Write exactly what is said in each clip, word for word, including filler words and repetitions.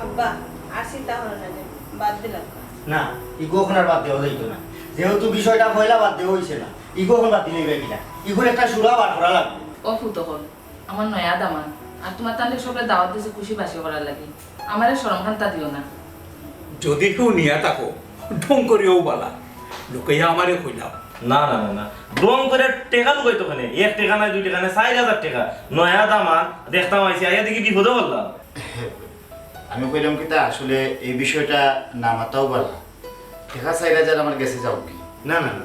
আব্বা, আর চিন্তা করো না রে, বাদ দিলাম। না, ইগু অখন আর বাদ দেওয়া যাইতো না। যেহেতু বিষয়টা পয়লা বাদ দেওয়া অইছে না, ইগু অখন বাদ দিলে অইবো কিলা? ইগুর একটা সুরা বার করা লাগবো। ও পুত অকল, আমার নয়া দামান, আর তুমার তানরে সবে দাওয়াত দিছে খুশি বাসি করার লাগি। আমারে শরম খান্তা দিও না। যদি কেউ নিয়া থাকো, ঢং করিও বালা, লুকাইয়া আমারে কইলাও। না, না, না, না, ঢং করি টেকা লুকাইতো কেনে? এক টেকা নায়, দুই টেকা নায়, চাইর হাজার টেকা। নয়া দামান, দেখতাম আইছি, আইয়া দেখি বিপদো পড়লাম। আমি কইলাম কিতা, আসলে এই বিষয়টা না মাতাও বালা। টেকা চাইরা যার আমার গেছে যাও কি? না, না, না।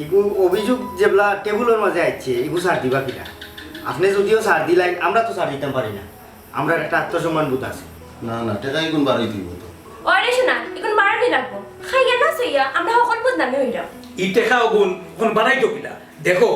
ইগু অভিযোগ যেবলা টেবুলর মাঝে আইছে, ইগু ছাড় দিবা কিলা? আপনে যদিও ছাড় দিলাইন, আমরা তো ছাড় দিতাম পারি না। আমরার একটা আত্মসম্মান বোধ আছে। না, না, টেকা ইগুন বারই দিব তো। ওরে শোনা, ইগুন বারই লাগবো। খাইয়া না সইয়া, আমরা হকল বদনামে হইলাম। ই টেকা অগুন অখন বাড়াইতো কিলা? দেখো,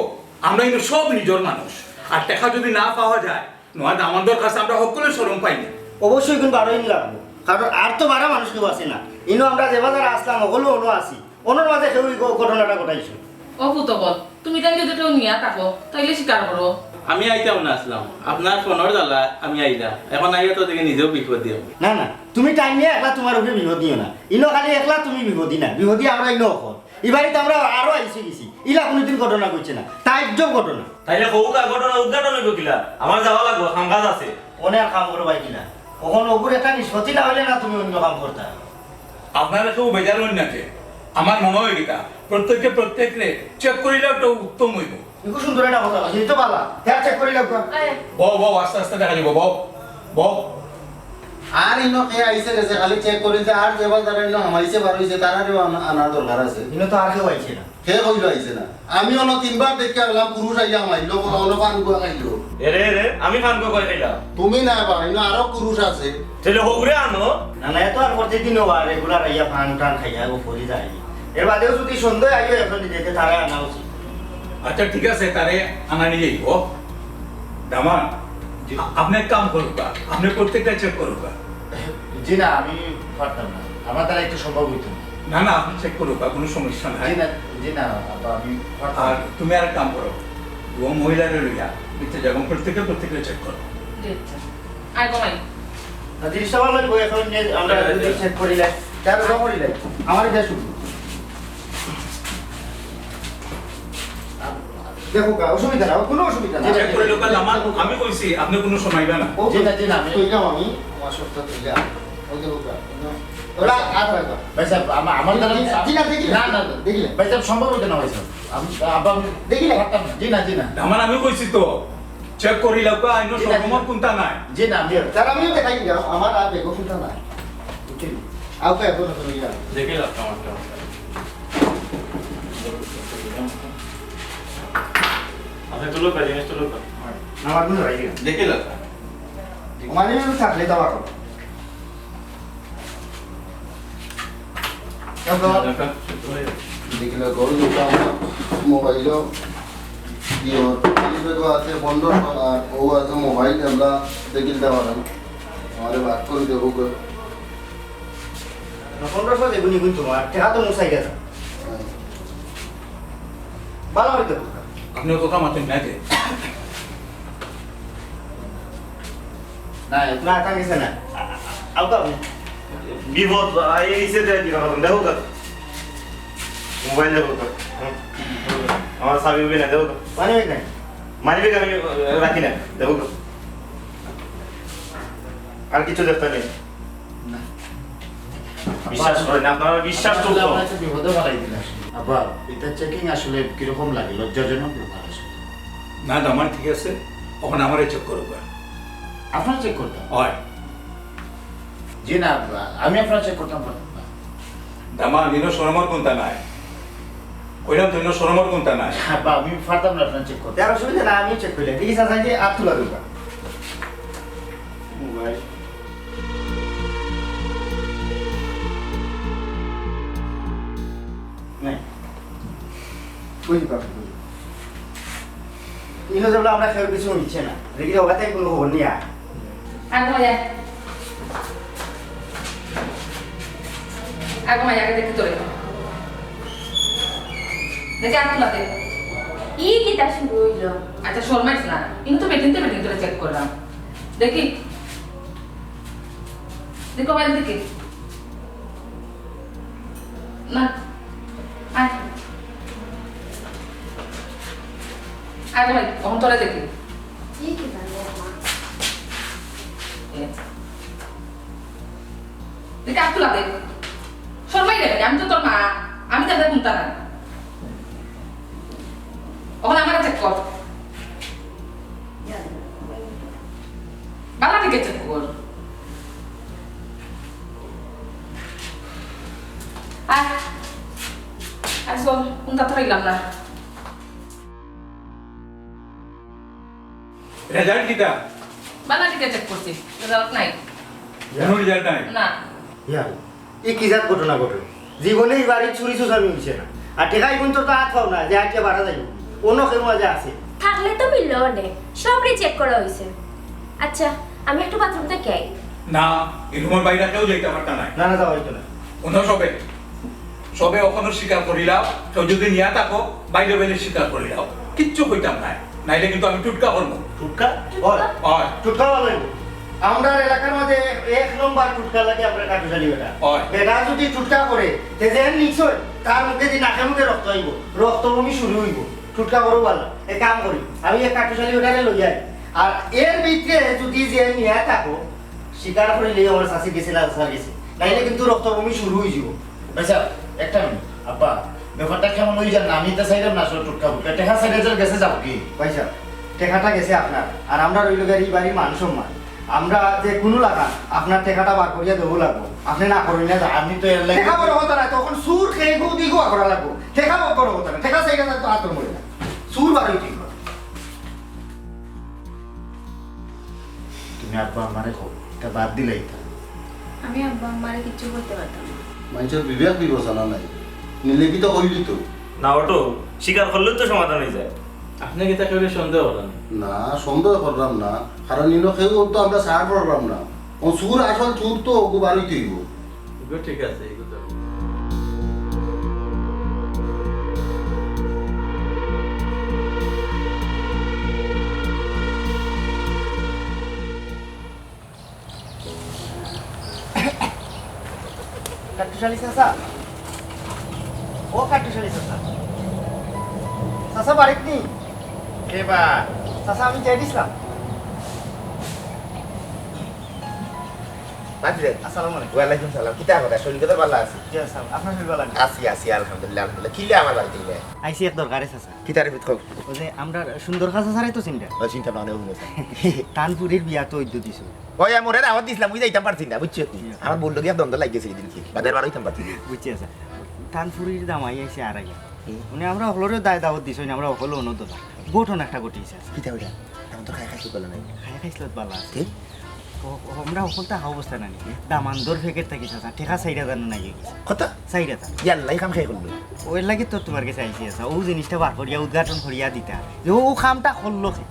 আমরা ইনো সব নিজর মানুষ। আর টেকা যদি না পাওয়া যায়, নয়া দামান্দর কাছে আমরা হকলে শরম পাই না। অবশ্যই ইগুন বারই লাগবো, কারণ আর তো বারা মানুষ কেউ আছে না। ইনো আমরা যে বাজারে আসলাম, হকলে অনো আছি, অনর মাঝে কেউ ই ঘ-, ঘটনাটা ঘটাইছে। ও পুত অকল, তুমি তাই যদি কেউ নিয়া থাকো, তাইলে স্বীকার করো। আমি আইতাম না আসলাম, আপনার ফোনর জ্বালা আমি আইলাম। এখন আইয়া তো দেখি নিজেও বিপদ দিও। না, না, তুমি টাইম নিয়া একলা তুমার উপরে বিপদ দিও না। ইনো খালি একলা তুমি বিপদি না, বিপদি আমরা ইনো অকল। ই বাড়িত আমরা আরো আইছি গেছি, ইলা কোনোদিন ঘটনা ঘটছে না, তাজ্জব ঘটনা। তাইলে কউক্কা ঘটনা উদ্ঘাটন অইবো কিলা? আমার যাওয়া লাগবো, কাম কাজ আছে। অনে আর কাম করো ভাই কিলা? অখন অগুর একটা নিষ্পত্তি না অইলে না তুমি অন্য কাম করতা। আপনারা কেউ বেজার অইন না যে, আমার মনে অয় কিতা, প্রত্যেকে প্রত্যেকরে চেক করিলে একটা উত্তম অইবো। ইগু সুন্দর একটা কথা, এই তো বালা, হ্যাঁ চেক করিলাউক্কা। বও, বও, আস্তে আস্তে দেখা যাইবো, বও, বও। আর ইনো কে আইছে গেছে, খালি চেক করি যে আর যে বাজারে ইনো হামাইছে বার অইছে, তারারেও আনা, আনার দরকার আছে। ইনো তো আর কেউ আইছে না। কে কইলো আইছে না? আমি অনো তিনবার দেখিয়া গেলাম, পুরুষ আইয়া হামাইলো, অনো পান গুয়া খাইলো। এরে, এরে, আমি পান গুয়া কই খাইলাম? তুমি না বা, ইনো আরো পুরুষ আছে। তাইলে হগুরে আনো। না, না, এত আর প্রতিদিন ও আর রেগুলার আইয়া পান টান খাইয়া ও ফরি যায়। এর বাদেও যদি সন্দেহ আইও এখন দিতে তারা আনা উচিত। আচ্ছা, ঠিক আছে, তারে আনা নিয়ে যাইব। দামান, জি। আ-, আপনি এক কাম করুক, আপনি প্রত্যেকটা চেক করুক। জি না, আমি পারতাম না, আমার দ্বারা একটু সম্ভব হইতো না। না, না, আপনি চেক করুক, কোনো সমস্যা নাই। জি না, জি না, আব্বা, আমি পারতাম আর না। তুমি আর এক কাম করো, ও মহিলারে লইয়া, নিতে যাবো, প্রত্যেকে প্রত্যেকে চেক করো। জি, আচ্ছা। আয় গো মাই। আর জিনিসটা আমার লাগবে, এখন নিয়ে আমরা হ্যাঁ, যদি হ্যাঁ। চেক করি লাই, তাহলে জমা করি লাই। আমার এটা শুধু। দেখো কা, অসুবিধা না, কোনো অসুবিধা না। চেক করি লোকাল আমার, আমি কইছি, আপনি কোনো সময় না। জি না, জি না, আমি কইলাম আমি, আমার সত্য কইলাম। ওই দেখো কা, ওরা আর হয় না। ভাই সাহেব, আমা-, আমার দ্বারা জি না, জি না, দেখি না। না, না, না, দেখি না। ভাই সাহেব, সম্ভব হইতো না, ভাই সাহেব। আমি, আব্বা, আমি দেখি না, পারতাম না। জি না, জি না। আমার আমি কইছি তো, চেক করি লাগবে, আইনো জি না, জি না। সংক্রমণ কোনটা নাই। জি না, আমি, স্যার, আমিও দেখাই দিলাম, আমার আর দেখো কোনটা নাই। বুঝলি? আও, কই, এখন, এখন, ইয়া। দেখি লাগবে আমারটা। আচ্ছা, তুলো কা, জিনিস তুলো কা। আমার কোনো রাইডি নেই। দেখি লাগবে। মানে, আমি থাকলে দাও এখন। দেখিলে গরু দুটো আমার মোবাইলও ইয়ে, ত্রিশ টাকা আছে, পনেরোশো, আর ও আছে মোবাইল, আমরা দেখিল দেওয়া না। আমারে ভাগ করে দেবো গো। না, পনেরোশো দেবো নি কিন্তু তোমার, টেকা তো মুসাই গেছে। হ্যাঁ। ভালো করে দেবো। আপনি কথা মাতেন না যে। না, না, তা গেছে না। আ-, আ-, আলতা আপনি। বিপদ, আ, এই সে দেয় কিনা, দেখো তো। মোবাইল দেখো তো। হুম। আমার চাবি উবি না, দেখো তো। মানি ব্যাগ নাই? মানি ব্যাগ আমি, আ, রাখি না, দেখো তো। আর কিছু দেখতে নেই? না। বিশ্বাস করেন, আপনারা বিশ্বাস তো আল্লাহ কম। আপনাকে বিপদে ফালাই দিলেন। আব্বা, এটা চেকিং আসলে কিরকম লাগে? লজ্জাজনক ব্যাপার আসলে। না, দামান ঠিক আছে, এখন আমারে চেক করো গা। আপনার চেক করতাম? হয়। জি না, আব্বা, আমি আপনার চেক করতাম পারতাম না। দামান, ইনো শরমর কোনটা নাই? কইলাম তো, ইনো শরমর কোনটা নাই? আব্বা, আমি পারতাম না আপনার চেক করতে। আর অসুবিধা না, আমি চেক করলে। ঠিক আছে, চাচা, যে আর তুলা দুর্গা। মোবাইল। নাই। বুঝি পারছি, বুঝি। ইনো যেগুলো আমরা খেয়াল কিছু নিচ্ছে না। দেখি ওখান থেকে কোনো খবর নিয়ে আয়। আর ঘুমাই আয়। আর ঘুমাই আগে দেখি তোরে। দেখি আর তুলাতে। ই কিতা শুরু হইল? আচ্ছা, শর্মাইস না। কিন্তু বেটিনতে বেটিন তোরে চেক করলাম। দেখি। দেখো বাইরের দিকে। না। আয়। আয় ভাই, অখন তোরা দেখি। কি কি জানি আম্মা? এ। দেখে আব্দুল আদেক। শর্মাই রে, আমি তো তোর মা। আমি তাদের কুন্তা না। অখন আমারে চেক কর। বালা দিকে চেক কর। আয়। আয় চল, কুন্তা তো হইলাম না। রেজাল্ট কিতা? বালা দিকে চেক করছি, রেজাল্ট নাই। কোনো রেজাল্ট নাই? না। ইয়া, ই কি জাত ঘটনা ঘটলো? জীবনে ই বাড়িত চুরি চুচামি অইছে না। আর টেকা ইগুন তো আত পাও না, যে আটিয়া বাড়া যাইব। অন্য কেউ মাঝে আছে। থাকলে তো মিললো অনে। সবরে চেক করা হইছে। আচ্ছা, আমি একটু বাথরুম থাকি আই। না, ই রুমর বাইরে কেউ যাইতা পারতা নায়। না, না, যাওয়া হইতো না। অন্য সবে, সবে অখনো স্বীকার করিলাও, কেউ যদি নিয়া থাকো, বাইরে বাইরে স্বীকার করিলাও। কিচ্ছু কইতাম নায়, নাইলে কিন্তু আমি টুটকা করমু। টুটকা? ওই, ওই। টুটকা ভালো হইব। আমরার এলাকার মাঝে এক নম্বর টুটকা লাগে আমরার কাটুশালী বেটা। ওই। বেটা যদি টুটকা করে, তে যে নিশ্চয় তার মুখেদি নাকে মুখে রক্ত আইব, রক্ত বমি শুরু হইব। টুটকা করো ভালো, এক কাম করি, আমি এক কাটুশালী বেটারে লই আই। আর এর ভিতরে যদি যে নিয়া থাকো, স্বীকার করিলে আমার চাচি গেছে না, চাচা গেছে, নাইলে কিন্তু রক্ত বমি শুরু হয়ে যাব। ভাই সাহেব, একটা মিনিট। আব্বা, ব্যাপারটা কেমন হয়ে যান না? আমি তো চাইলাম না আসলে টুটকা ফুটকা। টেকা চাইলে যে গেছে যাও কি? ভাই সাহেব, টেকাটা গেছে আপনার, আর আমরা রইল গাড়ি বাড়ির মান সম্মান। আমরা যে কোনো লাগান আপনার টেকাটা বার করিয়া দেবো লাগবো। আপনি না করবেন না, আপনি তো এর লাগে টেকা বড় কথা না, তখন সুর খেয়ে গো দিগো করা লাগবো। টেকা বড় কথা না, টেকা চাইলে তো আতর মরে না, সুর বার হইতে হবে। তুমি আব্বা আমারে কও, এটা বাদ দিলাই তো। আমি আব্বা আমারে কিচ্ছু বলতে পারতাম না। মানুষের বিবেক বিবেচনা নাই, নিলে কি তো হইলি তো। না ওটো, স্বীকার করলেও তো সমাধান হয়ে যায়। আপনি কি তাকে সন্দেহ করেন? না, সন্দেহ করলাম না, কারণ ইনো কেউ তো আমরা ছাড় করলাম না। ও চুর আসল চুর তো ওগু বারইতে হইব। এগুলো ঠিক আছে, এগুলো তো কাট্টুশালী চাচা, ও কাট্টুশালী চাচা, চাচা বাড়িত নি? কে বা? চাচা, আমি যাই দিছিলাম। বাদ দে। আসসালামু আলাইকুম। ওয়ালাইকুম সালাম। কিতা কথা? শরীর কত ভালো আছে? জি, স্যার, আপনার শরীর ভালো আছে? আছি, আছি, আলহামদুলিল্লাহ, আলহামদুলিল্লাহ। কিলে আমার বাড়িত ইলে? আইছি এক দরকারে, চাচা। কিতা রে, কও। ওই যে, আমরা সুন্দর খাসা সারাই তো চিন্তা। ওই চিন্তা মানে ওই চিন্তা। তানপুরির বিয়া তো ওই দিছো। ওই, আমি ওরে দাওয়াত দিছিলাম, ওই যাইতাম পারছি না, বুঝছো নি? জি। আমার বললো গিয়া দ্বন্দ্ব লাগিয়েছে এই দিন কি, বাজার বার হইতাম পারছি না। বুঝছি, আচ্ছা। তানপুরির দামাই আইছে আর আগে। হুম। মানে, আমরা হকলরে দায় দাওয়াত দিছি, আমরা হকল অনুরোধ দাদা। ঘটনা একটা ঘটিছে, আচ্ছা। কিতা ওইটা? আমার তো খাই খাইছিল বলে নাই। খাই খাইছিল বলা আছে। কে? ও, ও, আমরা হকল তো অবস্থা নাই। দামান্দর ফেকের থাকি চাচা, টেকা চাইরা জানো নাই গেছে। কত? চাইরা জানো। ইয়াল্লা, এই কাম খাই করলো। ওই লাগি তো তোমার কাছে আইছি, আচ্ছা। ও জিনিসটা বার করিয়া, উদ্ঘাটন করিয়া দিতা। যে ও কামটা করলো কে?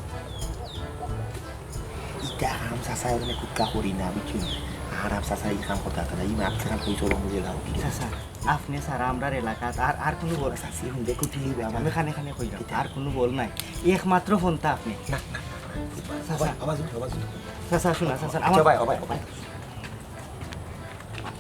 ইটা কাম চাচা এমনি কুটকা করি না, বুঝছো নি? আর আপ চাচা এই কাম করতে পারতো না, এই মাপ ছাড়া কই চলো মুঝে দাও, কি চাচা, আপনি ছাড়া আমরার এলাকাত আর, আর কোনো বল চাচি হুনলে কুটি লিবা, আমি কানে কানে কইলাম, কিতা? আর কোনো বল নাই, একমাত্র ফোনটা আপনি। না, না, না, না। চাচা। আওয়াজ উঠে, আওয়াজ উঠে। চাচা, শোনা, চাচা, আচ্ছা, আমার ভাই, ও ভাই, ও ভাই।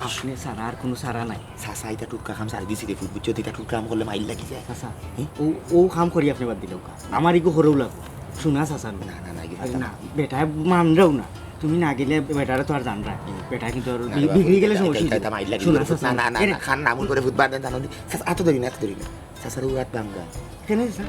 আপনি ছাড়া আর কোনো ছাড়া নাই। চাচা, ইটা টুটকা কাম ছাড়ি দিছি রে ফুট, বুঝছো? ইটা টুটকা কাম করলে মাইর লাগি যায়। চাচা, হুম? ও, ও কাম করি আপনি বাদ দিলেও কা। আমার ইগো হরেও লাগবো। শোনা চাচা, না, না, না, ইগো আরে কথা না, না। বেটায় মানরেও না। তুমি না গেলে বেটারে তো আর জানরা। হুম। বেটায় কিন্তু আর না, বি-, ইগো বিগড়ি গেলে কথা, সমস্যা ইটা, হইতো। ইটা মাইর লাগি শোনা যায়। চাচা, না, না, না, এরে। না, খান নামুর করে ফুট বাদ দেন, জানো নি? চাচা, আতো ধরি না, আতো ধরি না। চাচা রে, উহাত ভাঙ্গা। কেনে চাচা?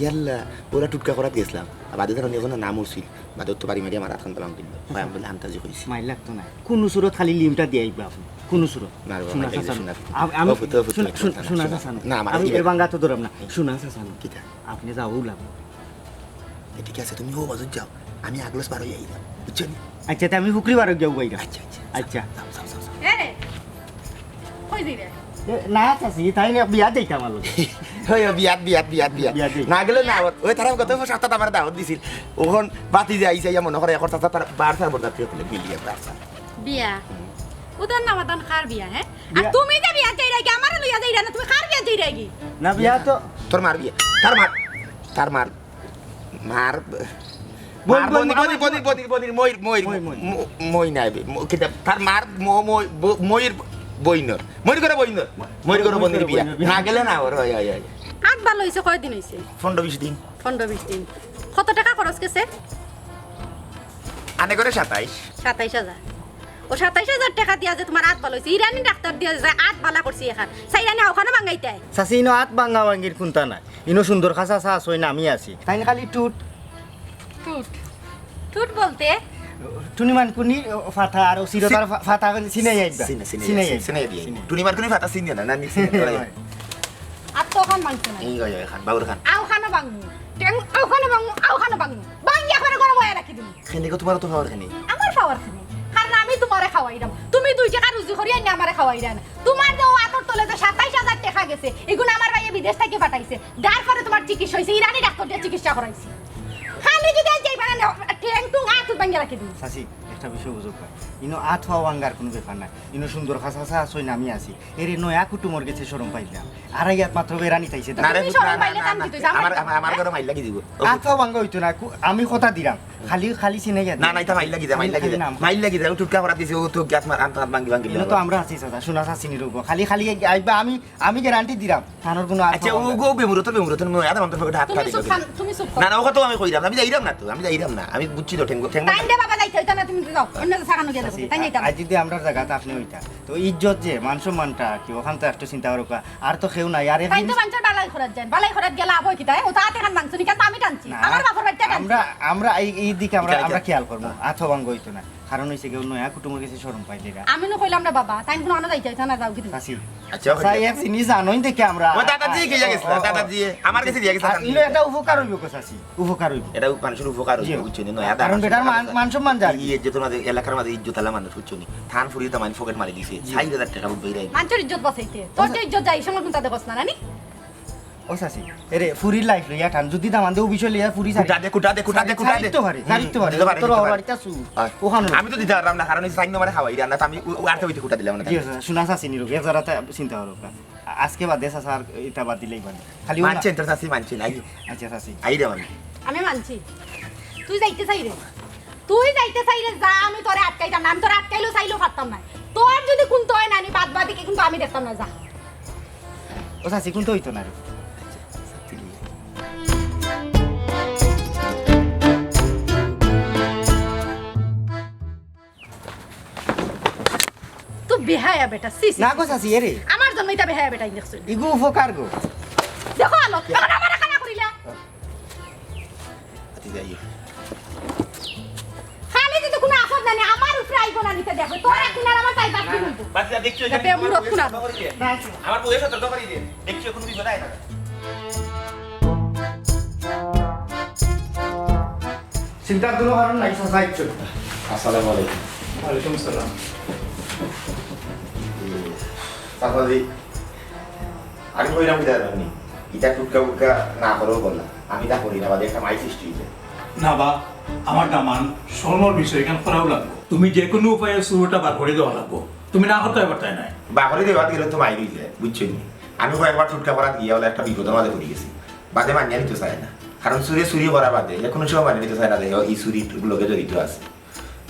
ইয়াল্লা, ওরা টুটকা করাত গেছিলাম। আর বাদে তারা নিয়ে কোনো নাম উঠছিল। বাদে তো বাড়ি মারিয়া আমার হাত খান তালাম দিল। হয়, আমি বলে আন্তাজি কইছি। মাইর লাগতো না। কোন সুরত খালি লিমটা দিয়ে আইবা আপনি? কোন সুরত? না রে বাবা, শোনা মাইর লাগি চাচা, শোনা। আ-, আমি আমার ফুতে ফুতে শোনা, লাগতো শোনা, না, শোনা শোনা। চাচা। না, আমার আমি ইয়ে এর বাঙ্গা তো ধরাম না। শোনা চাচা, কিতা? আপনি যাও লাগবো। এ, ঠিক আছে, তুমি ও বাজুত যাও। আমি আগলস বার হইয়া আইলাম। বুঝছো নি? আচ্ছা, তে আমি ফুকরি বার হইয়া যাও বাইরা। আচ্ছা, আচ্ছা। আচ্ছা। যাও, যাও, যাও, যাও। এ রে, কই যাই রে? এ, না, চাচি, তাই না, বিয়া যাইতাম আমার লগে। ওই, ওই, বিয়াত, বিয়াত, বিয়াত, বিয়াত। বিয়াত যাই। না গেলে না, ওই, ওই তারা গত সপ্তাহে আমার দাওয়াত দিছিল। ওখান বাতি যে আইছে, ইয়া মনে করে এখন চাচা তার বার চার বরযাত্রী হতে মিলিয়ে বার চার। বিয়া? হুম। উদান না উদান কার বিয়া, হ্যাঁ? আর বিয়া। তুমি যে বিয়া যাই রাখি, আমারে লইয়া যাই না, তুমি কার বিয়া যাই রাখি? না, বিয়া তো তোর মার বিয়া। তার মার, তার মার, মার বইন, মার বইন, বইন, আমার বইন, বইন, বইন, বইন, ময়ূর, ময়ূর, ময়ূর, ম-, ময়ূর। ম-, ময়ূর নাই বে। ম-, কিতা, তার মার ম-, ময়-, ব-, ময়ূর বইনর। ময়ূর ঘরে বইনর। ময়ূর ঘরে বইনর বিয়া। না গেলে না ওর, অয়, অয়, অয়। আত ভালা অইছে কয়দিন অইছে? পনরো বিশ দিন। পনরো বিশ দিন। কত টেকা খরচ গেছে? আনে করে সাতাইশ। সাতাইশ হাজার। ও সাতাইশ হাজার টেকা দিয়া যে তুমার আত ভালা অইছে, ইরানি ডাক্তার দিয়া যে আত ভালা করছি এখান। চাইরানি অখানো ভাঙ্গাইতায়। চাচি, ইনো আত ভাঙ্গা ভাঙ্গির কুন্তা নাই। ইনো সুন্দর খাসা চা আছইন, আমি আছি। তাইন খালি টুট। টুট? টুট বলতে? টুনি মানকুনি, ও, ফাতা আর ও চিরতার ফা-, ফাতা চিনাই আইবা। চিনে, চিনে, চিনাই চিনে, আইবা। চিনে দিয়া। চিনে। টুনি মানকুনি ফাতা চিনে না, না, নি চিনে না। হয়। আর তো অখান মানছে না। এই গো, এই খান, বাবুর খান। আও খানো বাংমু। টেং, আও খানো বাংমু, আও খানো বাংমু। বাংগি একবারে গরম অইয়া রাখি দিমু। কেনে গো, তুমার অত পাওয়ার কেনে? আমার পাওয়ার কেনে? কারণ আমি তুমারে খাওয়াইরাম। তুমি দুই টেকা রুজি করি আইনা আমারে খাওয়াইরায় না। তুমার যে ও আতর তলে যে সাতাইশ হাজার টেকা গেছে, ইগুন আমার ভাইয়ে বিদেশ থাকি পাঠাইছে। যার পরে তুমার চিকিৎসা অইছে, ইরানি ডাক্তার দিয়া চিকিৎসা করাইছি। খালি যদি আজ যাইবা না, ঠেং টুং আত ভাঙ্গি রাখি দিমু। চাচি, একটা বিষয় বুঝো ভাই। ইনো আত পাও ভাঙ্গার কুনু ব্যাপার না। ইনো সুন্দর খাসা চা আছইন, আমি আছি। এরে নয়া কুটুমর গেছে শরম পাইলাম। আর ইয়াত মাত্র বেড়ানি তাইছে। না রে, তুমি শরম না, না, পাইলে না, তান না। কি তুই জামাই আমার, আমার, আমার ঘরে মাইর লাগি দিব। আত পাও ভাঙ্গা অইতো না, কু-, আমি কথা দিরাম। খালি, খালি চিনে গেছে। না, না, ইতা মাইর লাগি যায়, মাইর লাগি যায়। নাম। মাইর লাগি যায়, ও টুটকা করাত গেছে, ও তো গ্যাস মার, আম, আম, ভাঙ্গি, ভাঙ্গি ইনো তো দিলাম। আমরা আছি চাচা, সোনা চাচি নিরূপ। খালি, খালি আইবা, আমি, আমি গ্যারান্টি দিরাম। থানোর কুনু আত আচ্ছা, ও পাও গো বেমুরত, বেমুরত, নয়া দাম তো ফকেট হাত তুমি খালি চুপ করে। থান, তুমি চুপ করো। না, না, ও কথা আমি কইরাম না, আমি যাইরাম না তো, আমি যাইরাম না, আমি বুঝছি তো, ঠেঙ্গো, ঠেঙ্গো। তাইন দে বাবা যাইতে অইতো না, তুমি যাও, অন্য জাগা গিয়া দেখো, তাইন যাইতাম। আজ যদি আমরার জাগাত আপনি অইতা, তো ইজ্জত যে, মান সম্মানটা কি, অখান তো একটু চিন্তা করুকা। আর তো কেউ নাই। আর তাইন একদিন তো মানুষের বালাই করাত যাইন, বালাই করাত গেলে আবো কিতা, ও তো আতে খান মাংস নিকান তো আমি টানছি, না, আমার বাপর বাড়িতে টানছি। আমরা, আমরা এই, এই দিকে আমরা, এটা, এটা। আমরা খেয়াল করবো, আত ভাঙ্গা অইতো না। কারণ অইছে কি, নয়া কুটুমর গেছে শরম পাইলে গা। আমি নু কইলাম না বাবা, তাইন কুনু আনো যাইতে অইতো না, যাও কিন্তু। চাচি। আচ্ছা, চাচা, ওকে। এক জিনিস জানোইন দেখি আমরা। ও দাদাজি, কি জায়গা গেছিলা? ও, ও, দাদাজি, আমার গেছে দিয়া গেছে, আর দাদাজি। ইনো একটা উপকার অইবো গো চাচি, উপকার অইবো। এটা মানুষের উপকার অইবো, জি। বুঝছো নি? নয়া কারণ দাদা বেটার মান, আছে। মান সম্মান যায়। এই ইজ্জত আমাদের এলাকার মাঝে ইজ্জত আলা মানুষ, বুঝছো নি? থান ফুরিয়ে তো মাইন ফকেট মারি দিছে, জি। ষাট হাজার টেকা বুঝবে রে। মানুষের ইজ্জত বাঁচাইতে, তোর যে ইজ্জত যায়, এই সময় কুনটা দেখছ না, নানি? ও চাচি, এরে ফুরির লাইফ লইয়া টান, যদি দামান দে ও বিষয় লইয়া ফুরি কুটা দে, কুটা দে, কুটা দে, কুটা দে। ছাড়িত পারে, ছাড়িত পারে। দিতে পারে, তোর দিতে পারে। বাড়িত আছু। আয়। ওখানে আমি তো দিতে পারলাম না, কারণ এই সাইন নম্বরে খাওয়াই রে, না তো আমি উ-, উ-, আরতে হইতে কুটা দিলাম না। জি, সোনা চাচি নিরূপ, এক জারাতে চিন্তা করো। আজকে বাদে চাচা আর ইটা বাদ দিলেই বাদ। খালি ও না। মানছেন তো চাচি, মানছেন, আই। আচ্ছা, চাচি। আই রে মানে। আমি মানছি। তুই যাইতে চাইরে। তুই যাইতে চাইরে যা, আমি তোরে আটকাইতাম না। আমি তোরে আটকাইলেও চাইলেও পারতাম না। তোর যদি কুনতা অয় না, আমি বাদ বাদ দিকে কিন্তু আমি দেখতাম না, যা। ও চাচি, কুনতা অইতো না রে। তো বেহায়া বেটা, ছি, ছি, না গো ছি, ছি। চাচি, এরে। আমার জন্য ইটা বেহায়া বেটা ইঞ্জেকশন। ইগু উপকার গো। দেখো আলো, এখন আমার কানা করিলা। আতি যাইও। খালি যদি কুনু আফত না নেই, আমার উপরে আইবো না নিতে দেখো। তোর একদিন আর আমার তাই বাদ দিন হইবো। বাদ যা, দেখছো, এখানে দেখবে আমার মুরত বউয়ের কুনা। সাথে দখল দিয়ে। আমার বউয়ের সাথে দখল দিয়ে। দেখছো, কোনো বিপদ হয় না। চিন্তার কোনো কারণ নাই, চাচা, ইচ্ছুক। আসসালামু আলাইকুম। ওয়ালাইকুম আসসালাম। চাচাজি, আমি কইলাম কি জানেন নি? ইটা টুটকা ফুটকা না করেও বললাম। আমি তা করি না, বাদে একটা মাই সৃষ্টি হইছে। না বা, আমার দামান, শরমর বিষয়, এখান করাও লাগবো। তুমি যে কোনো উপায়ে চুরটা বার করে দেওয়া লাগবো। তুমি না করতে পারতায় নাই। বার করে দেওয়া গেলে তো মাইর হইছে, বুঝছো নি? আমি কয়েকবার টুটকা করাত গিয়া বলে একটা বিপদের মাঝে পড়ে গেছি। বাদে মানিয়া নিতে চায় না। কারণ চুরে চুরি করা বাদে, যে কোনো সময় মানিয়া নিতে চায় না যে ই চুরির লগে জড়িত আছে।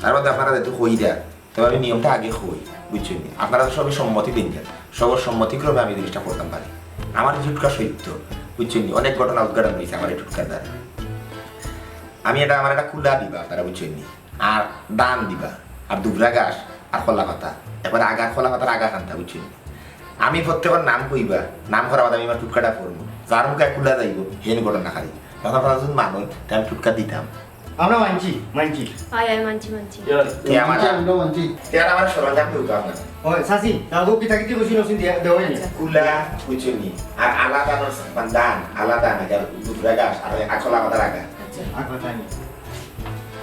তার বাদে আপনারা যেহেতু কইরা, তবে আমি নিয়মটা আগে কই, বুঝছেন নি? আপনারা তো সবাই সম্মতি দিন কেন? সবার সম্মতিক্রমে আমি জিনিসটা করতাম পারি। আমার এই টুটকা সত্য, বুঝছেন নি? অনেক ঘটনা উদ্ঘাটন হইছে আমার এই টুটকার দ্বারা। আমি এটা, আমার একটা কুলা দিবা আপনারা, বুঝছেন নি? আর ধান দিবা, আর দুবরা ঘাস, আর কলা পাতা। একবারে আগার কলা পাতার আগা খান্তা, বুঝছেন নি? আমি প্রত্যেকের নাম কইবা, নাম করার বাদে আমি আমার টুটকাটা পড়মু। যার মুখে কুলা যাইবো, হেন ঘটনা খালি। তখন আপনারা যদি মানইন, তে আমি টুটকা দিতাম। আমরা মানছি, মানছি। হয়, হয়, মানছি, মানছি। তে আমার, আমরা মানছি। তে আর আমার সরঞ্জাম দেউকা আপনারা। ওই, চাচি, দাদু কিতা কিতি কইছিল, ওসিন দিয়া, দেওয়াই না। আচ্ছা। কুলা, বুঝছেন নি? আর আলাদা আমার ধান, আলাদা না, আর দুবরা ঘাস, আর ওই আখলা মাথার আগা। আচ্ছা। আর কথা নেই।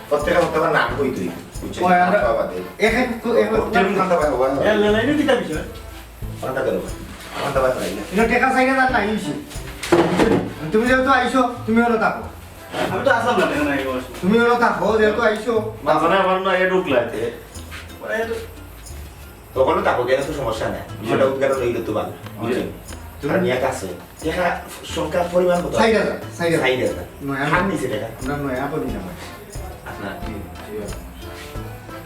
প্রত্যেকটা, প্রত্যেকটা নাম কই তুই, বুঝছেন নি? ওই, আমরা বাবা দে। এক এক কো-, এক এক তেমন কথা বাবা। এ, লে, লে, এটা কিতা বিষয়? কথা ধরো। কথা বাবা নাই না। এটা টেকা চাইলে তার নাই হইছে। তুমি যেহেতু আইছো, তুমি হলো থাকো। আমি তো আসলাম না, এখানে আইবো আসবো। তুমি হলো থাকো, যেহেতু আইছো। মাঝখানে আমার না এ ঢুকলা এতে। মানে এ তো তখনও থাকো, কেন তো সমস্যা নাই। বিষয়টা হুম। উদ্ঘাটন হইলে তো ভালো। হুম। বুঝলেন? তুমি আর নিয়ে কাছে। দেখা সংখ্যার পরিমাণ কত? ষাট হাজার, ষাট হাজার। ষাট হাজার। নয়, আমি খান নিচে দেখা। আমরা নয়, এখন নিলাম। না। জি, জি।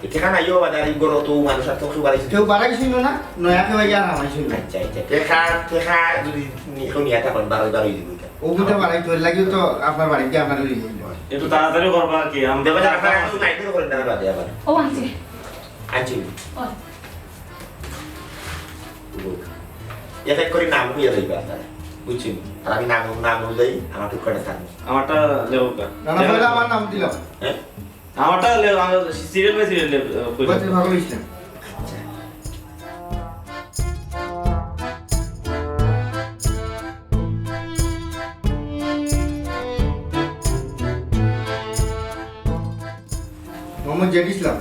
এ টেকা নাই ও বাজার, এই গরো তো মানুষ আর তো কেউ বাড়াইছে। কেউ বাড়াইছিল না, নয়া কেউ আইয়া আর হামাইছিল না। আচ্ছা, আচ্ছা। টেকা, টেকা যদি নি-, কেউ নিয়া থাকেন, বারোই বারোই দিব এটা। ও বুঝতে পারাই তো, এর লাগিও তো আপনার বাড়িতে আপনার লই যাইল। একটু তাড়াতাড়ি করবা আর কি, আমি দেখো যে আপনারা একটু মাইন্ড করেন না বাদে আবার। ও আনছি। আনছি। ও। এক এক করে নাম কইয়া যাইবা আপনারা, বুঝছেন? আর আমি নাম, নাম অনুযায়ী আমার টুকটাটা থাকবে। আমারটা লেখো কা? না, না, পয়লা আমার নাম দিলাম। হ্যাঁ? আমারটা লে-, আমার সিরিয়াল বাই সিরিয়াল লে-, আহ, কইলাম। বাচ্চা ভালো হইছে। আচ্ছা। মোহাম্মদ জেড ইসলাম।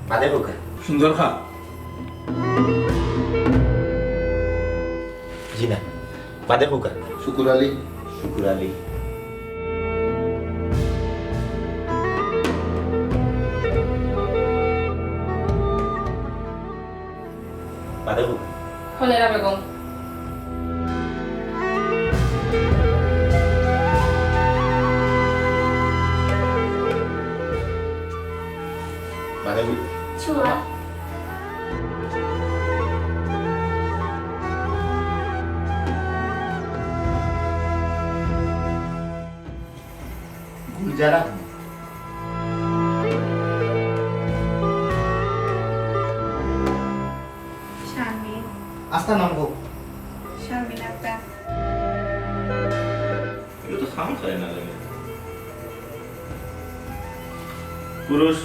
বাদে হোক। সুন্দর খা। জি না। বাদে হোক। শুকুর আলী। শুকুর আলী। বাদে হোক। হলেরা বেগম। বাদে হোক। ছুয়া। গুলজারা। শারমিন। আস্তা নাম কও। শারমিন আক্তার। এটা তো খাম খায় না লাগে। পুরুষ।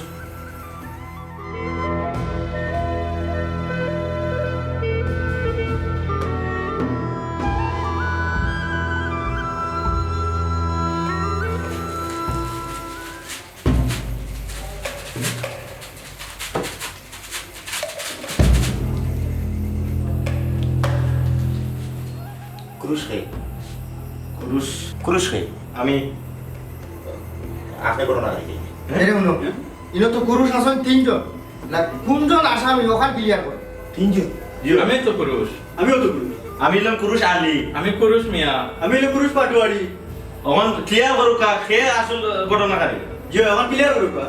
কুরুশ কে? কুরুশ। কুরুশ কে? আমি। আপনি ঘটনা আর কি? এরে হুনো, ইনো তো কুরুশ আছইন তিনজন। না, কুনজন আসামি অখান ক্লিয়ার করো। তিনজন? জি, আমি তো কুরুশ। আমিও তো কুরুশ। আমি অইলাম কুরুশ আলী। আমি কুরুশ মিয়া। আমি অইলাম কুরুশ পাটোয়ারি। অখন ক্লিয়ার করুক্কা, কে আসল ঘটনাকারী? জি, অখন ক্লিয়ার করুক্কা।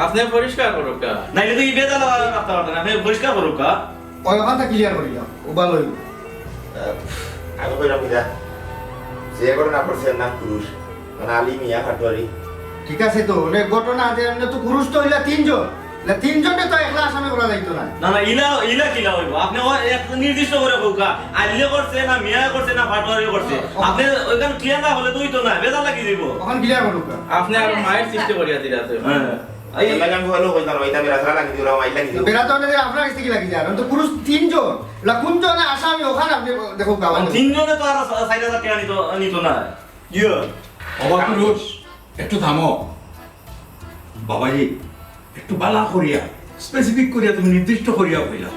আপনে পরিষ্কার করুক্কা। নাইলে তো ই বেজাল রাখতা পারতা না, আপনে পরিষ্কার করুক্কা। ওই অখানটা ক্লিয়ার করি দাও, ও ভালো অইবো। আহ, আমি কইলাম কিতা, যে ঘটনা করছে এর নাম কুরুশ, মানে আলী মিয়া পাটোয়ারি। ঠিক আছে তো, অনেক ঘটনা আছে, এমনে তো কুরুশ তো অইলা তিনজন, না তিনজনরে তো একলা আসামি করা যাইতো না। না, না, ইলা, ইলা কিলা অইবো? আপনে ও এক নির্দিষ্ট করি কউক্কা, আলীয়ে করছে না মিয়ায় করছে না পাটোয়ারিয়ে করছে। ও, ও। আপনে অখান ক্লিয়ার না করলে তো অইতো না, বেজাল লাগি যাইবো। অখন ক্লিয়ার করুক্কা। আপনে আর মাইর সৃষ্টি করিয়া দিলা তো। হ্যাঁ। এই এর লাগি আমি ভালো কইতাম, ইটা বেড়া ছাড়া লাগি দিও, মাইর লাগি দিও। বেড়া তো অনেক আপনার কাছ থাকি লাগি যায়। অখন তো কুরুশ তিনজন। না, কুনজনে আসামি অখান আপনে দেখো, গাওয়া ও, তিনজনে তো আর ষাইট হাজার টেকা নিতো, নিতো না। ইয়ো। ওবা কুরুশ, একটু থামো। বাবাজি, একটু বালা করিয়া, specific করিয়া তুমি নির্দিষ্ট করিয়া কইলা।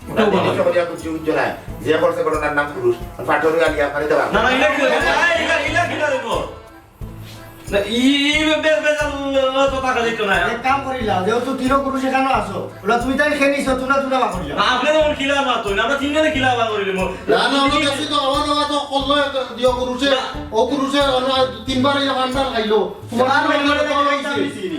ওটাও বালা। নির্দিষ্ট করিয়া কুচ্ছু কুচ্ছু নাই। যে করছে ঘটনার নাম কুরুশ। আর পাটোয়ারি আলী আপনারে দেওয়া। না, না, ইলা কিলা অইবো? না, ইলা, ইলা কিলা অইবো? না, ই, ই বে-, বে-, বেজাল তো থাকা যাইতো না। এক কাম করিলা, যেহেতু তিনো কুরুশ এখানো আছো, ওলা তুমি তাই খেয়ে নিছো, তোমরা তোমরা বার করিলা। না, আপনে যেমন কিলা বার করিলা, আমরা তিনজনে কিলা বার করিলাম। না, না, আমরা দেখছি তো, আমার বাবা তো করলো এক দিও কুরুশে, না। ও কুরুশে আমরা তিনবার এই ভান্ডার খাইলো। তোমার আর ভান্ডারে তো হইছে।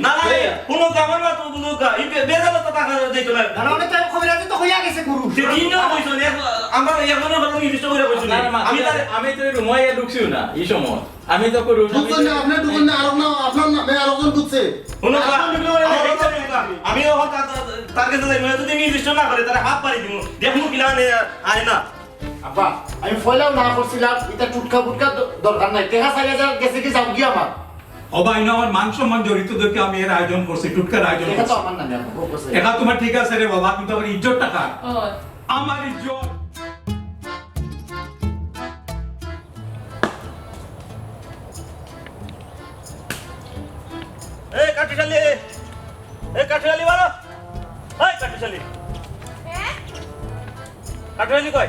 না, না, এই, হুনো তো, আমার মা তো বুঝো কা, ই বে-, বেজাল তো থাকা যাইতো না। না, না, অনেক টাইম খবর আছে তো হইয়া গেছে কুরুশ। সে তিনজন কইছো, এক, আমরা একজনের কথা নির্দিষ্ট করে কইছি। আপনার মা, আমি তার আমি তো এই রুমে ঢুকছিও না, এই সময়। আমি তো করুন। ঢুকছেন না, আপনি ঢুকছেন না, আরো না, আপনার নামে আরো জন ঢুকছে। হুনো, আরো জন ঢুকলে ওরা আরো জন ঢুকছে। আমি অখন তার, তার, তার কাছে যাইমু, যদি নির্দিষ্ট না করে, তারে হাত পাড়ি দিমু। দেখমু কিলা আনে, আয় না। আব্বা, আমি পয়লাও না করছিলাম, ইটা টুটকা ফুটকা দ-, দরকার নাই। টেকা চাইর হাজার গেছে কি যাও গিয়া আমার। ও ভাই, না, আমার মান সম্মান জড়িত দেখে আমি এর আয়োজন করছি, টুটকার আয়োজন টেকা তো করছি। আমার নামে, আব্বা, ও করছে। টেকা তোমার ঠিক আছে রে বাবা, কিন্তু আমার ইজ্জত টাকা। ও। আমার ইজ্জত। এই কাঠুশালী, এই কাঠুশালী বারো, এই কাঠুশালী। হ্যাঁ? কাঠুশালী কই?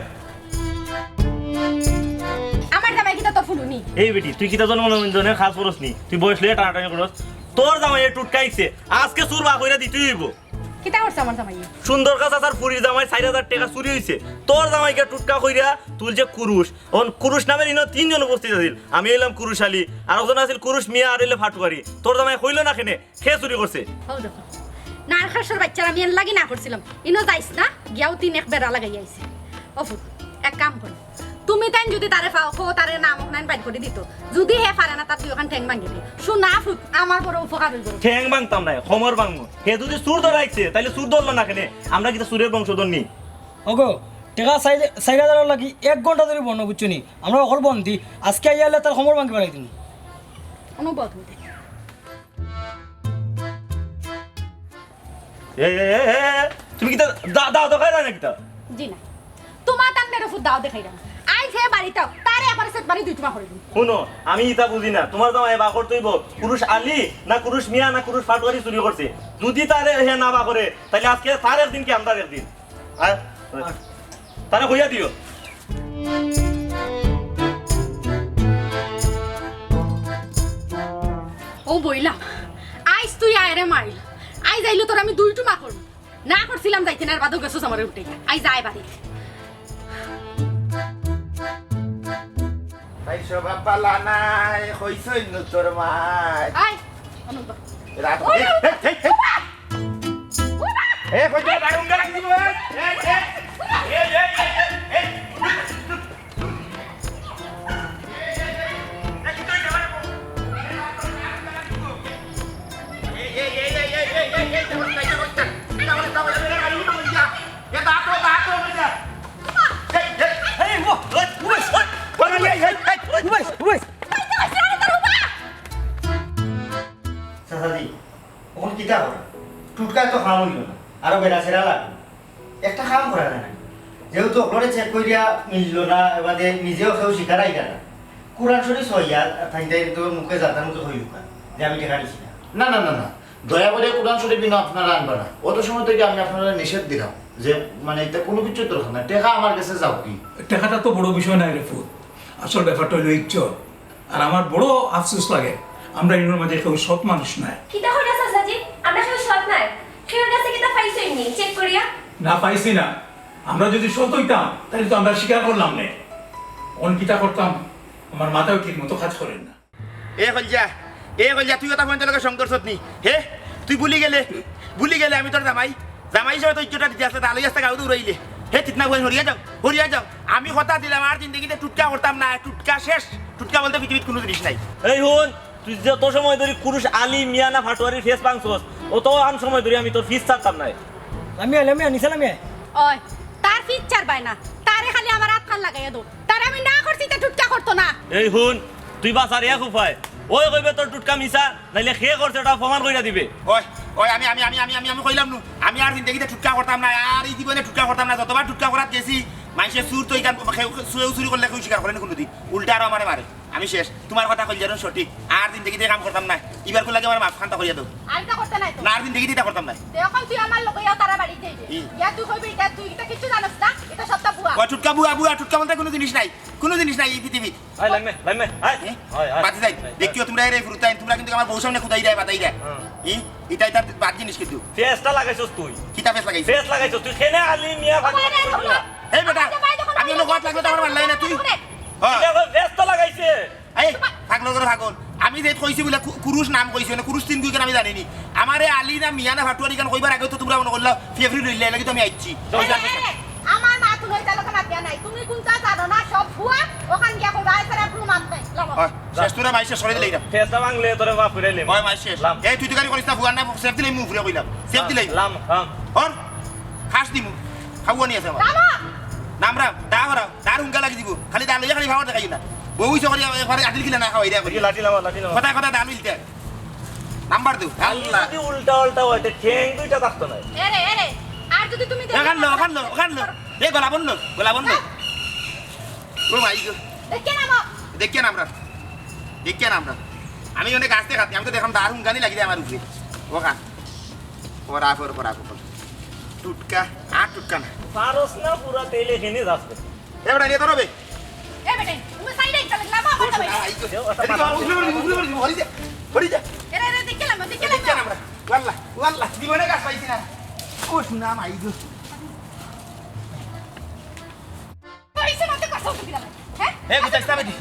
আমার জামাই কিতা তো ফুলুনি? এই বেটি, তুই কিতা জন্ম জনের খাস করস নি? তুই বয়স লইয়া টানাটানি করস। তোর জামাই এই টুটকাইছে, আজকে চুর বার কইরা দিতেই অইবো। কিতা করছে আমার জামাইয়ে? সুন্দর কাজ আসার ফুরির জামাই চাইর হাজার টেকা চুরি অইছে। তোর জামাইকে টুটকা কইরা তুলছে কুরুশ। অখন কুরুশ নামের ইনো তিনজন উপস্থিত আছিল। আমি অইলাম কুরুশ আলী, আরকজন আছিল কুরুশ মিয়া, আর অইলে ফাটুয়ারি। তোর জামাই কইলো না কেনে কে চুরি করছে। হউ দেখো, নারকেলর বাইচ্চার আমি এর লাগি না করছিলাম। ইনো যাইস না, গিয়াও তিন এক বেড়া লাগাই আইছে। ও ফুত, এক কাম কর, তুমি তাইন যদি তারে পাও, কও তারে নাম অখান বাইর করি দিত। যদি হে পারে না, তার দুইখান ঠ্যাং ভাঙ্গি দি। শোনা ফুত, আমার বড় উপকার অইবো। ঠ্যাং ভাঙতাম নায়, কোমর ভাঙমু। হে যদি চুর ধরাইছে, তাইলে চুর ধরলো না কেনে? আমরা কিতা চুরের বংশধর নি? ওগো, টেকা চাইর, চাইর হাজারর লাগি এক ঘন্টা ধরি বনো, বুঝছো নি? আমরা অকল বন্দি। আজকে আইয়া অইলে তার কোমর ভাঙ্গি ফালাই দিমু। অনুভব হইতে। এ, এ, এ, এ, এ, তুমি কিতা দা-, দাও দেখাইরায় না কিতা? জি না। তোমার তার মেরে ফুট দাও দেখাইরাম। আইজ হে বাড়িত আও, তারে একবারে সেট বাড়ি দুই টুমা করি দিমু। হুনো, আমি ইতা বুঝি না। তোমার জামাই বার করতে অইবো, কুরুশ আলী না কুরুশ মিয়া না কুরুশ ফাটুয়ারি চুরি করছে। যদি তারে হে না বার করে, তাইলে আজকে তার একদিন কি আমরার একদিন। আর তারে কইয়া দিও। ও বইলাম, আইজ তুই আয় রে মাইল, আইজ আইলে তোর আমি দুই টুমা করমু। না করছিলাম যাইতে না, এর বাদেও গেছস আমারে উল্টাইয়া। আইজ আয় বাড়ি। তাই স্বভাব পালা নাই, কইছইন নু তোর মাই। আয়, অনুভব। রাত ওরে, এই, এই, এই, এই। এ, কই যা, দারুণ গান দিব, এ। এ, এ। এ, এ, এ, এ, এ। চাচাজি, অখন কিতা করা? টুটকায় তো কাম অইলো না, আরো বেড়া ছেড়া লাগবো। একটা কাম করা যায় না, যেহেতু অকলরে চেক করিয়া মিললো না, এবারে নিজেও কেউ স্বীকার আইরা না, কোরআন শরীফ সইয়া থাইতে তো মুখে জাতার মুখে হইল যে আমি টেকা নিছি না। না, না, না, না, দয়া করে কোরআন শরীফ ইনো আপনারা আনবা না। অত সময় থেকে আমি আপনারা নিষেধ দিলাম যে, মানে, এটা কোনো কিছুর দরকার না, টেকা আমার গেছে যাউক্কা। টেকাটা তো বড় বিষয় নায় রে ফুত, আসল ব্যাপারটা অইলো ইজ্জত। আর আমার বড় আফসোস লাগে, আমরা ইনোর মাঝে কেউ সৎ মানুষ নাই। কিতা কইরা চাচাজি? আমরা কেউ সৎ নাই? কেউর গেছে কিতা পাইছইন নি চেক করিয়া? না, পাইছি না। আমরা যদি সৎ অইতাম, তাইলে তো আমরা স্বীকার করলাম নে। অখন কিতা করতাম, আমার মাথাও ঠিক মতো কাজ করের না। এ কইলজা, এ কইলজা, তুই অতা ফুয়াইন্তর লগে সংঘর্ষত নি? হে, তুই ভুলি গেলে, ভুলি গেলে আমি তোর জামাই, জামাই হিসাবে তো ইজ্জতটা দিতে আছে, তাহলে আস্তা গাউত উড়াইলে। হে, তিতনা ফুয়াইন, হরিয়া যাও, হরিয়া যাও। আমি কথা দিলাম, আর জিন্দেগিতে টুটকা করতাম না, টুটকা শেষ। টুটকা বলতে পৃথিবীত কোনো জিনিস নাই। এই হুন, তুই যত সময় ধরি কুরুশ আলী মিয়া না ফাটুয়ারির ফেস ভাঙছস, অত আন সময় ধরি আমি তোর ফিস ছাড়তাম নায়। লামিয়া, লামিয়া, নিচে লামিয়া। ওই, তার ফিস ছাড়বায় না, তারে খালি আমার আতখান লাগাইয়া দেও। তারে আমি না করছি, তে টুটকা করতো না। এই হুন, তুই বাঁচার এক উপায়, ওই কইবে তোর টুটকা মিছা, নাইলে কে করছে ওটা প্রমাণ কইরা দিবে। ওই, ওই, আমি, আমি, আমি, আমি, আমি, আমি কইলাম নু, আমি আর জিন্দেগিতে টুটকা করতাম না, আর ই জীবনে টুটকা করতাম না। যতবার টুটকা করাত গেছি, মাইনষে চুর তো ইখান, কেউ, কেউ চুরি করলে কেউ স্বীকার করে না কোনোদিন, উল্টা আরো আমারে মারে। আমি শেষ। তোমার কথা কইলজার সঠিক। আর জিন্দেগিতে কাম করতাম না। ইবার কুন লাগে আমার মাফ খান্তা করিয়া দাও। আর ইটা করতে নাই তো। না, আর জিন্দেগিতে ইটা করতাম না। তে অখন তুই আমার লগে ইয়া তারা বাড়ি যাইবে। ই। ইয়া তুই কইবি, ইটা তুই ইটা কিচ্ছু জানোস না, ইটা সবটা ভুয়া। ও টুটকা ভুয়া, ভুয়া, টুটকা বলতে কোনো জিনিস নাই। কোনো জিনিস নাই এই পৃথিবীত। আয় লাইমে, লাইমে, আয়। এ? আয়, আয়, বাতি যাই। আয়। দেখিও তোমরা এরে ফুরুতাইন, তোমরা কিন্তু আমার বউ সামনে খুদাই দেয়, বাতাই দেয়। হ্যাঁ। ই? ইটা, ইটা বাদ জিনিস কিন্তু। ফেসটা লাগাইছস তুই। কিতা ফেস লাগাইছি? ফেস লাগাইছস তুই। কেনে আলি মিয়া ভাগ আরে, করে আরে, দিলা? এই বেটা, আরে, আরে, আমি অন্য কথা লাগলে তো আমার মারলাই না তুই। আরে, হ্যাঁ। এটা আবার ফেস তো লাগাইছে। এই, পাগল করে পাগল। আমি যে কইছি বলে কু-, কুরুশ নাম কইছি, মানে কুরুশ চিনবো কেন আমি জানি নি। আমারে আলী না মিয়া না ফাটুয়ারি কেন কইবার আগেও তো তোমরা মনে করলা ফেব্রুয়ারি লইলে, এর লাগি তো আমি আইছি। আরে, আরে, আমার মা তো লইতা লোকে মাতিয়া নাই। তুমি কোনটা জানো না, সব ভুয়া, ওখান গিয়া কইবা, আয় স্যার, প্রমাণ নাই। লাগো। হয়, শেষ তোরা মাই শেষ করে দিলে এটা। ফেসটা ভাঙলে তোরে মাফ করে দিলাম। হয়, মাই শেষ। লাম। এই, তুই তো গাড়ি করিস না, ভুয়া না, সেফ দিলে মুখ ফুরে কইলাম। সেফ দিলে। লাম, লাম। হর, খাস দিমু। খাওয়া নিয়ে আছে আমার। রামা! নাম রাম, দা করাও, দার হুঙ্গা লাগি দিব। খালি দা লইয়া খালি খাওয়া দেখাই না। বউ ইসে করি একবারে আদিল কিলা না খাওয়াই দেয়া করি। লাঠি লামা, লাঠি লামা। কথা কথা দা লইতে। নাম্বার দেও। আল্লাহ। যদি উল্টা উল্টা হয়, তে ঠ্যাং দুইটা থাকতো না। এরে, এরে, আর যদি তুমি দেখো ওখান লো, ওখান লো, ওখান লো। এ, গোলা বন্ধ, গোলা বন্ধ। ও ভাই গো। দেখে না মা। দেখে না আমরা। দেখে না আমরা। আমি অনেক গাছ দেখাতে, আমি তো দেখলাম দারুণ গানি লাগি দেয় আমার উপরে। ওখান। ওরা ফর, ওরা ফর। টুটকা, আর টুটকা না। পারস না পুরা তেলে খেনে যাচ্ছে। এ বেটা, নিয়ে তো রবে। এ বেটা, তুমি সাইডে একটা লাগলা, মা, মা, মা। আই তো। এদিকে আও, উফরে পড়ি, উফরে পড়ি, হরি যা, হরি যা। এরে, এরে, দেখে না, দেখে না। দেখে না আমরা। ওয়াল্লা, ওয়াল্লা, জীবনে গাছ পাইছি না। ও সোনা মাই গো। পয়সা মাতে কথা বলতে দিলাম, হ্যাঁ? এ, গুতাইস না বেটি।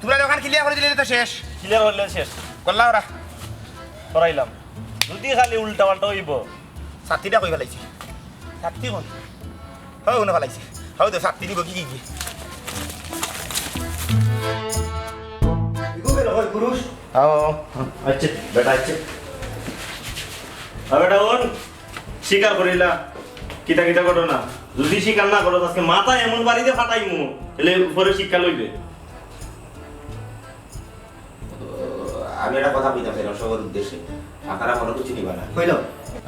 তোমরা দোকান ক্লিয়ার করে দিলে তো শেষ। ক্লিয়ার করলে শেষ। করলা ওরা? করাইলাম। যদি খালি উল্টা পাল্টা হইব। ছাত্তিটা কই ফেলাইছি? ছাত্তি কই? হো, উনো ফেলাইছি। হো, তো ছাত্তি দিব কি, কি, কি? ইগু বের হয় পুরুষ। আও। আচ্ছা, বেটা, আচ্ছা। আর বেটা, ওন? স্বীকার করিলা। কিতা কিতা ঘটনা? যদি স্বীকার না করো, আজকে মাথা এমন বাড়িতে ফাটাইমু, এলে উপরে শিক্ষা লইবে। আমি একটা কথা কইতাম চাইলাম সবার উদ্দেশ্যে, আপনারা মনে কিছু নিবা না। কইলাম।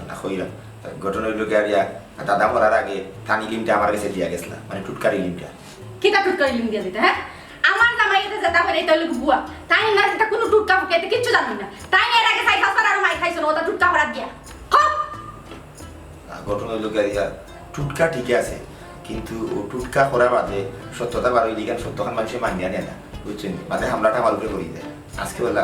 না, কইলাম। ঘটনা হইল কি, আর ইয়া, দাদা মরার আগে তান ইলিমটা আমার কাছে দিয়া গেছলা, মানে টুটকার ইলিমটা। কিতা টুটকার ইলিম দিয়া দিতে, হ্যাঁ? আমার জামাই এতে যেটা করে, এটা হইল বুয়া। তাই না, এটা কোনো টুটকা ফুকে, এটা কিচ্ছু জানি না। তাই এর আগে চাই পাঁচবার আরো মাই খাইছো না, ওটা টুটকা ফরাত দিয়া। কও। আহ, ঘটনা হইল কি, ইয়া, টুটকা ঠিক আছে, কিন্তু ও টুটকা করার বাদে সত্যতা বার হইলে কেন সত্যখান মানুষে মানিয়া নেয় না, বুঝছেন? বাদে হামলাটা আমার উপরে করি দেয়। আজকে বেলা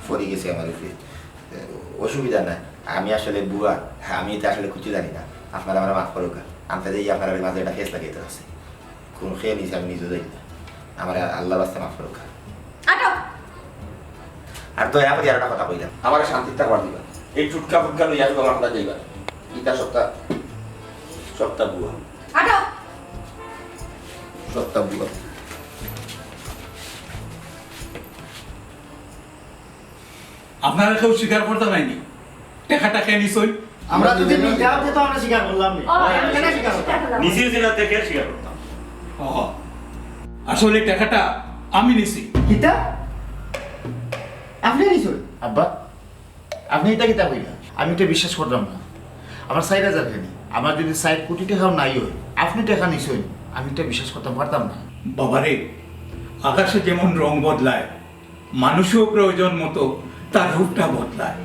পড়ি গেছে আমার উপরে। আহ, অসুবিধা নাই, আমি আসলে বুয়া, হ্যাঁ, আমি এটা আসলে কিছু জানি না। আপনারা আমার মাফ করুক, আমি তো এই আপনার মাঝে একটা ফেস লাগাইতে আছে। কোন খেয়ে নিছে আমি নিজেও জানি না। আমার আল্লাহ রাস্তা মাফ করুক। আটো। আর দয়া করি আর একটা কথা কইলাম, আমার শান্তি থাকবার দিবা। এই টুটকা ফুটকা লইয়া শুধু আমার কথা যাইবা। ইটা সপ্তাহ, সপ্তাহ বুয়া। আটো। সপ্তাহ বুয়া। আপনারা কেউ স্বীকার করতে নাইনি? টেকাটা কে নিছইন? আমরা যদি নিতাম, তে তো আমরা স্বীকার করলাম না। ও, আমরা কেন স্বীকার করতাম? নিছি যে না, তে কে স্বীকার করতাম? ও, আসলে টেকাটা আমি নিছি। কিতা? আপনি নিছইন? আব্বা, আপনি এটা কিতা কইলা? আমি এটা বিশ্বাস করলাম না। আমার চাইর হাজার খানি, আমার যদি চাইর কোটি টেকাও নাই হয়, আপনি টেকা নিছইন, আমি এটা বিশ্বাস করতাম পারতাম না। বাবারে, আকাশে যেমন রং বদলায়, মানুষও প্রয়োজন মতো তার রূপটা বদলায়।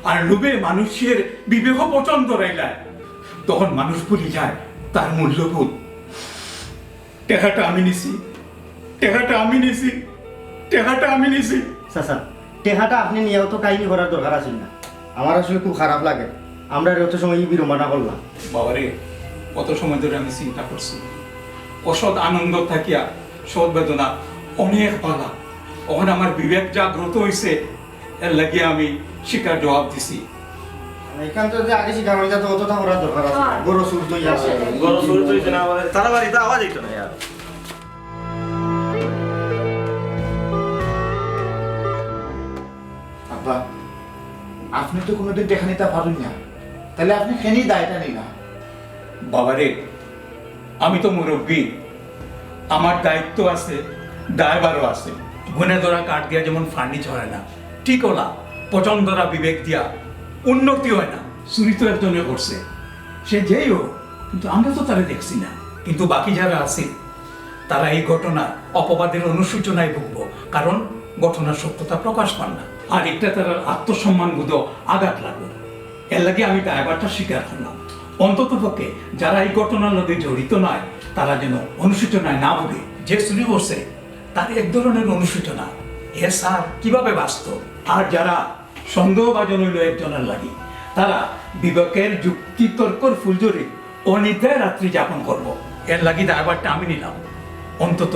আর লোভে মানুষের বিবেকও পচন ধরাইলায়, তখন মানুষ ভুলি যায় তার মূল্যবোধ। টেকাটা আমি নিছি, টেকাটা আমি নিছি, টেকাটা আমি নিছি। চাচা, টেকাটা আপনি নিয়েও তো কাহিনী করার দরকার আছিল না। আমার আসলে খুব খারাপ লাগে, আমরা অত সময় বিড়ম্বনা করলাম। বাবারে, কত সময় ধরে আমি চিন্তা করছি, অসৎ আনন্দ থাকিয়া সৎ বেদনা অনেক ভালা। অখন আমার বিবেক জাগ্রত হইছে, এর লাগি আমি স্বীকার জবাব দিছি। এখান তো যে আগে স্বীকার হয়ে যেত, অতটা করার দরকার আছে না। হ্যাঁ। গরু চুর তো ইয়া আছে। গরু চুর তো হইছে না, আবার তারা বাড়িতে আওয়াজ হইতো না, ইয়ার। আব্বা, আপনি তো কোনোদিন টেকা নিতে পারুন না, তাহলে আপনি কেনই দায়টা নিলা? বাবারে, আমি তো মুরব্বী, আমার দায়িত্ব আছে, দায়ভারও আছে। গুণে ধরা কাঠ দিয়া যেমন ফার্নিচ হয় না, ঠিক ওলা পচন ধরা বিবেক দিয়া উন্নতি হয় না। চুরি তো একজনে করছে, সে যেই হোক, কিন্তু আমরা তো তারে দেখছি না। কিন্তু বাকি যারা আছে, তারা এই ঘটনার অপবাদের অনুশোচনায় ভুগব, কারণ ঘটনার সত্যতা প্রকাশ পার না। আর একটা তারার আত্মসম্মান বোধ আঘাত লাগবে। এর লাগি আমি দায়ভারটা স্বীকার করলাম। অন্তত পক্ষে যারা এই ঘটনার লগে জড়িত নয়, তারা যেন অনুশোচনায় না ভুগে। যে চুরি করছে, তার এক ধরনের অনুশোচনা। এ স্যার কিভাবে বাঁচত? আর যারা সন্দেহভাজন হইল একজনের লাগি, তারা বিবেকের যুক্তি তর্কর ফুলঝুরি অনিদ্রায় রাত্রি যাপন করব। এর লাগি দায়ভারটা আমি নিলাম। অন্তত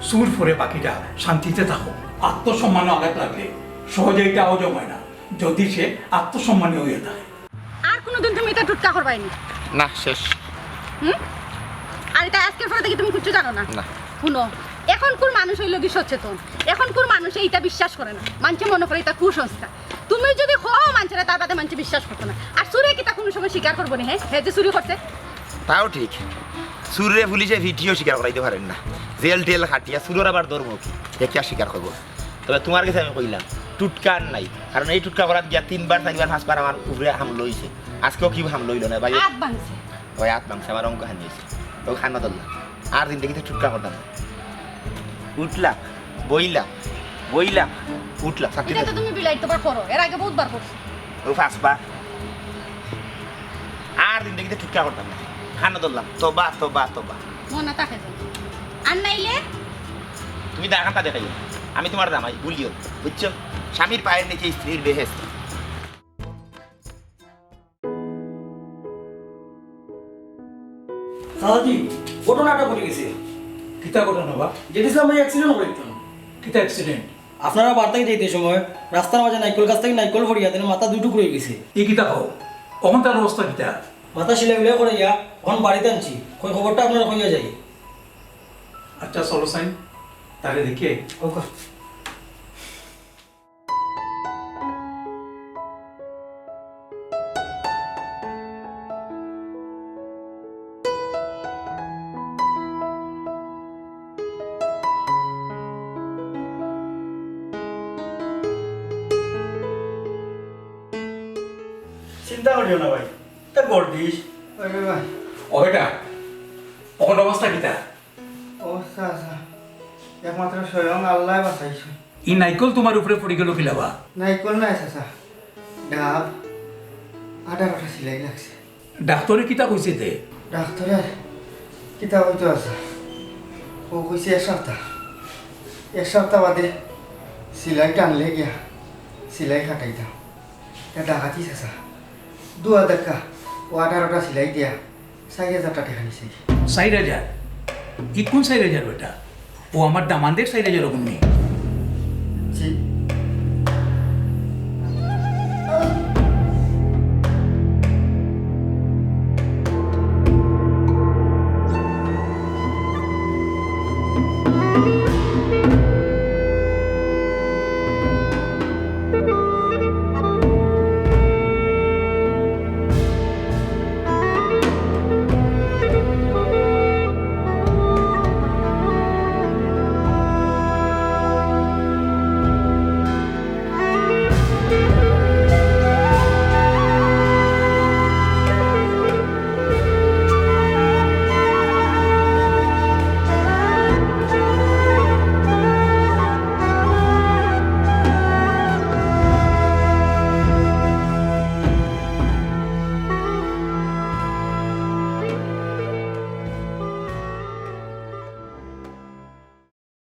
চুর পরে বাকিটা শান্তিতে থাকো। আত্মসম্মানও আঘাত লাগলে সহজে এটা হজম হয় না, যদি সে আত্মসম্মানী হয়ে থাকে। আর কোনোদিন তুমি এটা টুটকা করবায়নি? না, শেষ। হুম? আর এটা আজকের পরে থেকে তুমি কিচ্ছু জানো না? না। শুনো, এখনকুর মানুষ হইল কি সচেতন, এখনকুর মানুষে এটা বিশ্বাস করে না, মানষে মনে করে এটা কুসংস্কার। তুমি যদি কও মানষেরে, তার বাদে মানষে বিশ্বাস করতো না। আর চুরে কিতা কোনো সময় স্বীকার করবো না, হ্যাঁ, হে যে চুরি করছে? তাও ঠিক, চুররে পুলিশে পিটিও স্বীকার করাইতে পারের না, জেল টেল খাটিয়া চুরর আবার ধর্ম কি, হে কিয়া স্বীকার করবো? তবে তোমার গেছে আমি কইলাম, টুটকা আর নাই, কারণ এই টুটকা করাত গিয়া তিনবার, চাইরবার, পাঁচবার আমার উপরে হামলা হইছে, আজকেও কি হামলা হইল না ভাই? হাত ভাঙছে। ওই হাত ভাঙছে, আমার অঙ্গ হানি হইছে, তো খানা ধরলাম। আর জিন্দেগিতে টুটকা করতাম না। উঠলাম, বইলাম, বইলাম, উঠলাম, ছাত্রী এটা তো তুমি বিলাইত বার করো, এর আগে বহুতবার করছো। ও পাঁচবার। আর জিন্দেগিতে টুটকা করতাম না। খানা ধরলাম, তোবা, তোবা, তোবা। মনে থাকে যেন। আর নাইলে? তুমি দেখাটা দেখাইও। আমি তোমার জামাই, ভুলিও, বুঝছো? স্বামীর পায়ের নিচে স্ত্রীর বেহেস্ত। চাচাজি, ঘটনা একটা ঘটি গেছে। কিতা ঘটনা বা? যেটা ছিল আমার অ্যাক্সিডেন্ট করেছিলাম। কিতা অ্যাক্সিডেন্ট? আপনারা বাড়িত যাইতে সময় রাস্তার মাঝে নাইকল গাছ থাকি নাইকল পড়িয়া দেন মাথা দুই টুকরো অই গেছে। ই কিতা কও? অখন তার অবস্থা কিতা? মাথা সিলাই উলাই করাইয়া অখন বাড়িত আনছি। কই খবরটা আপনারা কইয়া যাই। আচ্ছা, চলো চাই, তারে দেখি। ওকে। চিন্তা করিও না ভাই, তা গর্দিশ। ওই রে ভাই। ও বেটা, অখন অবস্থা কিতা? অবস্থা আছে, একমাত্র স্বয়ং আল্লায় বাঁচাইছে। ই নাইকল তুমার উপরে পড়ি গেল কিলাবা? নাইকল নায় চাচা, ডাব আঠারোটা সিলাই লাগছে। ডাক্তরে কিতা কইছে তে? ডাক্তরে কিতা কইতো আছে, ও কইছে এক সপ্তাহ, এক সপ্তাহ বাদে সিলাই টানলে গিয়া সিলাই কাটাইতাম। তা ডাকাতি চাচা, দুয়া দেখা ও আঠারোটা সিলাই দিয়া চাইর হাজার টেকা নিছে। চাইর হাজার? ই কুন চাইর হাজার বেটা? ও আমার দামান্দের চাইর হাজার অগুন নি। জি,